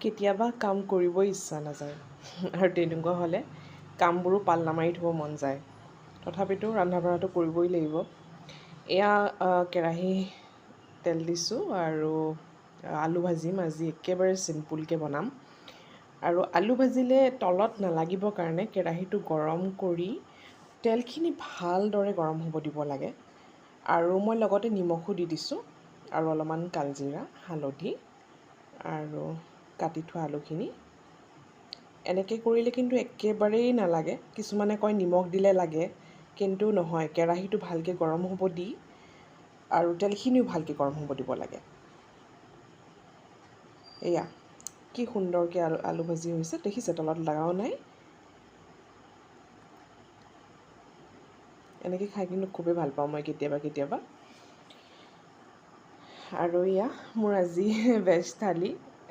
কেতিয়াবা কাম কৰিবই ইচ্ছা নাযায় আৰু তেনেকুৱা হ'লে কামবোৰো পাল্লা মাৰি থ'ব মন যায়। তথাপিতো ৰন্ধা বঢ়াটো কৰিবই লাগিব। এয়া কেৰাহী তেল দিছোঁ আৰু আলু ভাজিম। আজি একেবাৰে চিম্পুলকৈ বনাম। আৰু আলু ভাজিলে তলত নালাগিবৰ কাৰণে কেৰাহীটো গৰম কৰি তেলখিনি ভালদৰে গৰম হ'ব দিব লাগে। আৰু মই লগতে নিমখো দি দিছোঁ আৰু অলপমান কালজিৰা, হালধি আৰু কাটি থোৱা আলুখিনি। এনেকৈ কৰিলে কিন্তু একেবাৰেই নালাগে। কিছুমানে কয় নিমখ দিলে লাগে, কিন্তু নহয়। কেৰাহীটো ভালকৈ গৰম হ'ব দি আৰু তেলখিনিও ভালকৈ গৰম হ'ব দিব লাগে। এয়া কি সুন্দৰকৈ আলু ভাজি হৈছে, দেখিছে তলত লগাও নাই। এনেকৈ খাই কিন্তু খুবেই ভাল পাওঁ মই কেতিয়াবা কেতিয়াবা। আৰু এয়া মোৰ আজি ভেজ থালি।